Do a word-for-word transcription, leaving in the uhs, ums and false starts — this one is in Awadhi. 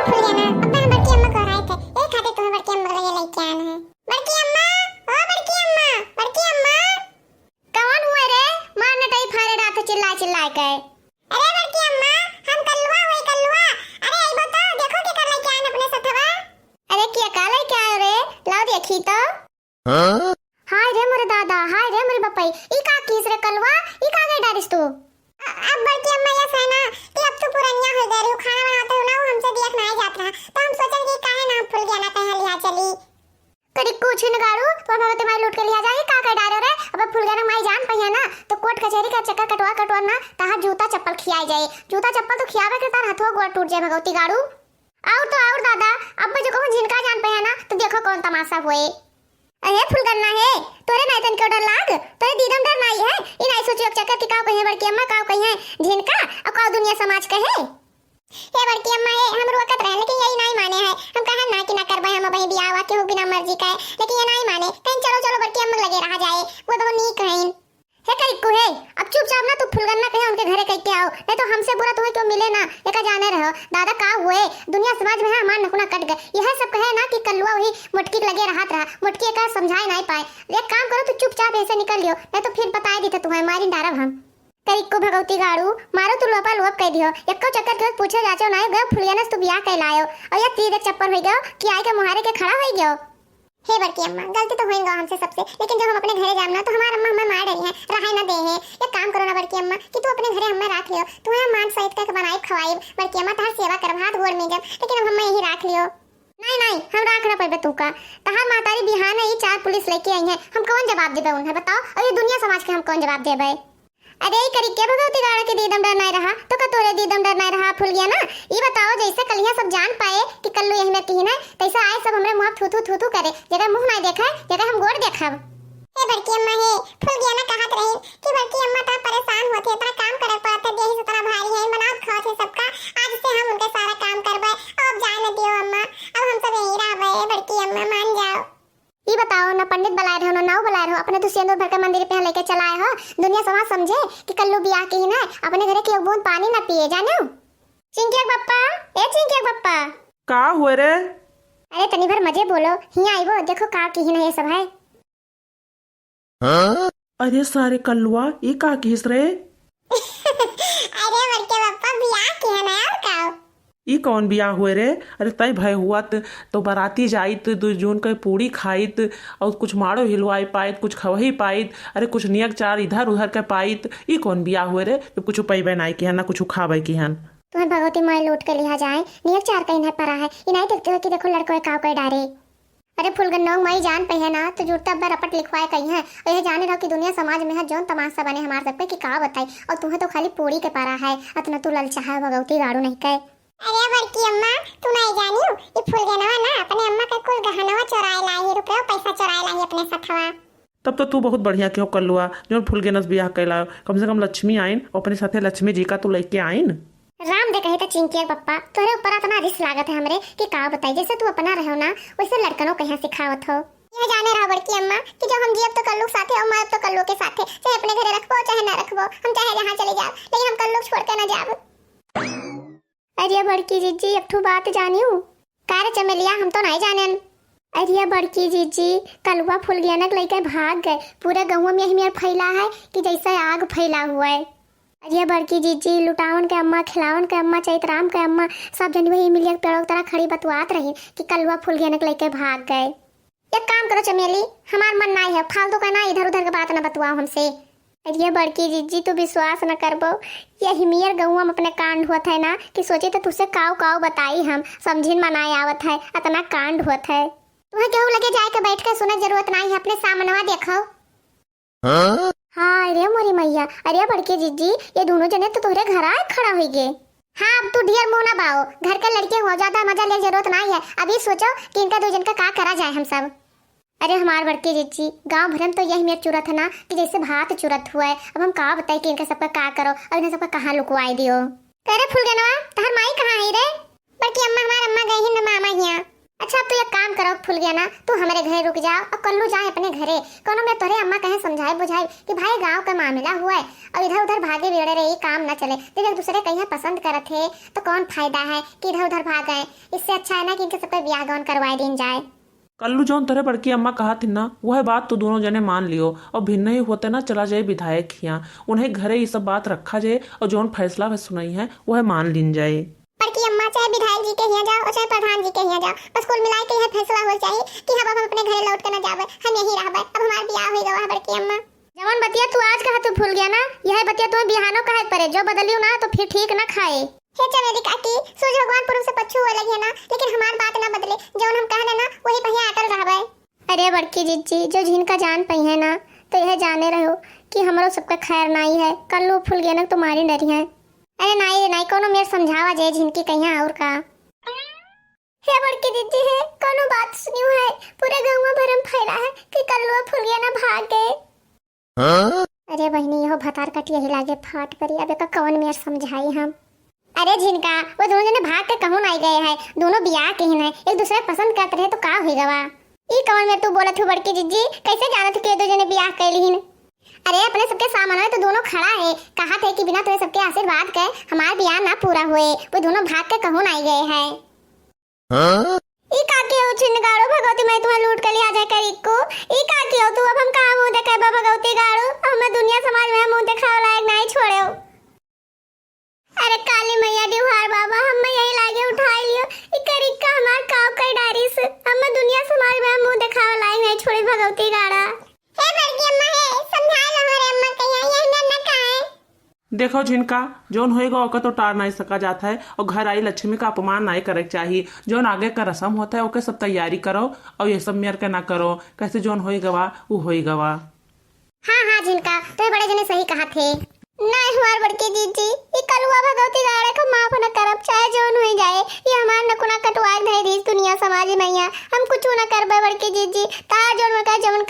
फुलगेना, अब्बे हम बड़की अम्मा को हराए थे, यही खातिर तुम्हें बड़की अम्मा के लगे लेके आए हैं। बड़की अम्मा, ओ बड़की अम्मा, बड़की अम्मा। कौन हुए रे? मार नटई फारे रात चिल्लाए चिल्लाए के। अरे बड़की अम्मा, हम कल्लुआ हुई कल्लुआ। अरे आई बताओ, देखो के कर लेके आए अपने सथवा। अरे के का लेके आयो रे? लाओ देखी तो। हाँ? हाय रे मोरे दादा, हाय रे मोरे बपई, ई का किहिस रे कलवा, ई का गई डारिस तू? अ-, अब बड़की अम्मा यस है ना कि अब तू पुरनिया हो गई रही, खाना बनाते हो ना, वो हमसे दिया नहीं जात रहा, तो हम सोचन कि काहे ना हम फुलगेना कहीं लिहा चली। कड़ी कुछ न गाड़ू, तो अब हमें तुम्हारी लूट के लिहा जाए, का कर डारो रे? अब फुलगेना माई जान पइहे ना, तो कोर्ट कचहरी का चक्कर कटवा कटवा ना, तहार जूता चप्पल खियाई जाए, जूता चप्पल तो खियावे के तार हथवा गोड़ टूट जाए भगवती गाड़ू। और तो और दादा, अब जो कहूँ झिनका जान पइहे ना, तो देखो कौन तमाशा हुए। अरे फुलगन्ना है, तोरे नाई तन क्यों डर लाग? तोरे दीदम डर नाई है? ई नाई सोचियो चक्कर कि काव कहिए बड़की अम्मा, काव कहिए झिनका, और काव दुनिया समाज कहे। हे बड़की अम्मा, हे हम रोकत रहे, लेकिन यही नाई माने है। हम कहन ना कि ना करबे हम अबही बियाह वा केहू बिना मर्जी का है, लेकिन ये नाई माने। कहीं चलो, चलो बड़की अम्मा लगे रहा जाए, वो बहुत नीक है। हे करिक्कू हे, अब चुपचाप ना तू फुलगन्ना कहे उनके घरे कह के आओ, नहीं तो हमसे बुरा तुम्हें क्यों मिले ना। एका जाने रहो दादा का हुए, दुनिया समाज में है हमार नकुना कट गए। यह सब कहे ना कि कल्लुआ वही मोटकी के लगे रहत रहा, मोटकी एका समझाए नहीं पाए। एक काम करो, तू चुपचाप ऐसे निकल लियो, नहीं तो फिर बताए देते तुम्हें, मारी डारब हम। करिक्कू भगवती गाड़ू, मारो तू लोपा लोप कह दियो, एको चक्कर के पूछे जाचो नहीं गए फुलगेना से तू बियाह कह लायो, और यह तीर एक चप्पल हो गयो कि आए के मुहारे के खड़ा हो गयो। हे बड़की अम्मा, गलती तो होइन गवा हमसे सबसे, लेकिन जब हम अपने घरे जाम ना तो हमार अम्मा हमें मार डरी है, रहाई ना दे है। एक काम करो ना बड़की अम्मा कि तू अपने घरे हमें राख लियो, तुम्हें हम मान सहित का बनाई खवाई बड़की अम्मा, तहार सेवा करब, हाथ गोड़ में जब, लेकिन अब हमें यही राख लियो। नहीं नहीं, हम राख ना पाइबे तू का, तहार महतारी बिहान ही चार पुलिस लेके आई है, हम कौन जवाब देबे उन्हें बताओ, और ये दुनिया समाज के हम कौन जवाब देबे? अरे ई करिक्कू भगवती गाड़ा के दीदम डर नहीं रहा, तो का तोरे दीदम डर नहीं रहा फुलगेना? ई बताओ, जैसे कलिया सब जान पाए कि कल्लू यही में किहिन है, तैसा आए सब हमरे मुँह थू थू थू थू करे, जगह मुँह नहीं देखे, जगह हम गोड़ देखब। हे बड़की अम्मा हे, फुलगेना कहत रही कि बड़की अम्मा इतना परेशान होत है, इतना काम करे पड़त है, देही से इतना भारी है, बनावत खावत है सबका, आज से हम उनके सारा काम करबे, अब जाए न दियो अम्मा, अब हम सब यहीं रहबे, बड़की अम्मा मान जाओ। ई बताओ, ना पंडित बुलाए रहो, ना नाऊ बुलाए रहो, अपने तू सेंदूर भर के मंदिर पे यहाँ लेके चला आए हो। दुनिया समाज समझे कि कल्लू बियाह किहिन है, अपने घरे की एक बूंद पानी ना पिए, जाने हो? चिंकिया के पप्पा, ए चिंकिया के पप्पा। का हुए रे? अरे तनी भर मजे बोलो, हियाँ आइबो, देखो का किहिन है ये सब है। अरे सारे कल्लुआ, ई का किहिस रे? अरे बड़के पप्पा, बियाह किहिन है और का? ई कौन बियाह हुए रे? अरे तय भय हुआ त, तो बाराती जाइत, दो जून के पूड़ी खाइत, और कुछ माड़ो हिलवाई पाइत, कुछ खवही पाइत, अरे कुछ नियक चार इधर उधर के पाइत। ई कौन बियाह हुए रे, जब कुछ पैबे नाई किहन, ना कुछ खाबे किहन? तुम्हें भगवती माई लूट के लिहा जाए, नियक चार कहीं है परा है, ई नाई देखते हो कि देखो लड़को है काव के डारे। अरे फुलगन्नों माई जान पइहे ना, तो जुड़ते अब्बे रपट लिखवाए कही है। और यह जाने रहो कि दुनिया समाज में है जौन तमाशा बने हमार सबके कि का बताई। और तुम्हें तो खाली पूरी के पारा है, अतना तू ललचाहा भगवती गाड़ू नहीं कहे। अरे बड़की अम्मा, तू नहीं जानियो, ये फुलगनवा ना अपने अम्मा के कुल गहनवा चोराए लाई है, रुपया पैसा चोराए लाई अपने सथवा। तब तो तू बहुत बढ़िया के हो कल्लुआ, जौन फुलगेना से बियाह कैला, कम से कम लक्ष्मी आइन, और अपने साथे लक्ष्मी जी का तू लेके आइन। राम दे कहे तो चिंकिया के पप्पा, तोहरे ऊपर अतना रिस लागत है हमरे कि का बताई, जैसे तू अपना रहो ना, वैसे लड़कनों के यहाँ सिखावत हो। यह जाने रहो बड़की अम्मा कि जब हम जियब तो कल्लू के साथे और मरब तो कल्लू के साथे, चाहे अपने घरे रखबो चाहे ना रखबो, हम चाहे जहाँ चले जाब, लेकिन हम कल्लू के छोड़ के ना जाब। अरे बड़की जीजी, एक ठो बात जानियो। का रे चमेलिया, हम तो नहीं जानेन। अरे बड़की जीजी, कलुआ फुलगेना के लइके भाग गए। पूरे गउवा में यही मेर फैला है कि जैसे आग फैला हुआ है। अरे बड़की जीजी, लुटावन के अम्मा, खिलावन के अम्मा, चैतराम के अम्मा, सब जन वही मिलिया के पेड़ों की तरह खड़ी बतुआत रही कि कलुआ फुलगेना के लइके भाग गए। एक काम करो चमेली, हमार मन नाई है, फालतू का ना इधर उधर के बात ना बतुआओ हमसे। अरे बड़की जीजी, तू विश्वास न करबो, यही मेर गउवा में अपने कांड होत है ना कि सोची तो तुझसे काव काव बताई हम, समझिन में नाई आवत है, अतना कांड होत है। तुम्हें केहू लगे जाए के बैठ के सुने जरूरत नाई है, अपने सामनवा देखो। हाँ? हाय रे मोरी मैया, अरे बड़की जीजी, ये दोनों जने तो तोहरे घर आए खड़ा हुई गे। हाँ, अब तू ढेर मुंह ना बाओ, घर के लड़के हो, ज्यादा मजा ले जरूरत नाई है। अभी सोचो कि इनका दो जन का का करा जाए हम सब। अरे हमार बड़की जीजी, गांव भर में तो यही मेर चुरत है ना कि जैसे भात चुरत हुआ है। अब हम का बताई कि इनका सबका का करो, अब इन्हें सबका कहाँ लुकवाई दियो। अरे फुलगनवा, तहर माई कहाँ है रे? बड़की अम्मा, हमार अम्मा गई है ना मामा हियाँ। अच्छा, अब तू एक काम करो, फुलगेना, तू हमरे घरे रुक जाओ और कल्लू जाए अपने घरे। कौनो मेर तोहरे अम्मा कहे समझाई बुझाई कि भाई गाँव का मामला हुआ है और इधर उधर भागे बिगड़े रहे, ई काम न चले। जब एक दूसरे कहिया पसंद करत है तो कौन फायदा है कि इधर उधर भाग गए। इससे अच्छा है ना कि इनके सबके ब्याह गौन करवाए दीन जाए। कल्लू, जौन तोहरे बड़की अम्मा कहत हिन ना, वह बात तू दोनों जने मान लियो और भिन्न ही होते ना चला जाए विधायक हियाँ, उन्हें घरे ये सब बात रखा जाए और जौन फैसला वह सुनाई है वह मान लीन जाए। बड़की अम्मा, चाहे विधायक जी के हियाँ जाओ और चाहे प्रधान जी के हियाँ जाओ, बस कुल मिलाए के यह फैसला हो चाहिए कि हम अब अपने घरे लौट के ना जावे, हम यहीं रहबे। अब हमार बियाह हो गवा है बड़की अम्मा। जवन बतिया तू आज कहा तू फुलगेना, यह बतिया तुम्हें बिहानो कहे पड़े, जो बदलियो ना तो फिर ठीक ना खाए। हे चमेली काकी, सूरज भगवान पूरब से पच्छू हुए लगे ना, लेकिन हमार बात ना बदले, जवन हम कहने ना वही पहिया अटल रहबे। अरे बड़की जिज्जी, जो जिनका जान पई है ना, तो यह जाने रहो कि हमरो सबका खैर नाई है, कल्लू फुलगेना तुम्हारी डरी है। अरे नाई रे नाई, कोनो मेर समझावा जे झिनकी कहिया और का। हे बड़की दीदी, हे कोनो बात सुनियो है, पूरे गौवा भर में फैला है कि कल्लू फुलगेना भाग गए। हाँ? अरे बहिनी, यहो भतार कटिया ही लागे फाट परी, अब एका कवन मेर समझाई हम। अरे झिनका, वो दोनों जने भाग के कहूँ नाई गए है, दोनों बियाह के ही है, एक दूसरे के पसंद करत रहे तो का हुई गवा? ई कवन मेर तू बोलत हूँ बड़की जिज्जी, कैसे जानत हूँ कि ये दो जने बियाह कैली हिन? अरे अपने सबके सामने तो दोनों खड़ा है, कहा थे कि बिना तोरे सबके आशीर्वाद के हमार बियाह ना पूरा हुए, वो दोनों भाग के कहूँ नाई गए है। हाँ? ई का कियो छिनगाड़ो भगवती, मैं तुम्हें लूट के लिया जाए करिक्को। ई का कियो तू, अब हम कहाँ मुँह देखाए बा भगवती गाड़ो, अब हमें दुनिया समाज में मुँह देखावे लायक नाई छोड़े हो। अरे काली मैया डिहुआर बाबा, हमें यही लागे उठाई लियो, ई करिक्का हमार काव कर डारिस, हमें दुनिया समाज में मुँह देखावे लायक नाई छोड़े भगवती गाड़ा। हे बड़की अम्मा हे, समझा लो हमारे अम्मा के यहाँ, यही ना, ना कहा है। देखो झिनका, जौन होएगा ओके तो टार नाई सका जात है और घर आई लक्ष्मी का अपमान नाई करे के चाही। जौन आगे का रस्म होता है ओके सब तैयारी करो और ये सब मेर के ना करो, कैसे जौन होई गवा वो होई गवा। हाँ हाँ झिनका, तो बड़े जने सही कहा थे। नाई हमार बड़की जीजी, ई कलुआ भगवती गाड़े को माफ न करब, चाहे जौन होई जाए, ये हमार नकुना कटुआ धई दीस दुनिया समाज मैया, हम कुछ न करबे बड़की जीजी, तार जौन मन करे जौन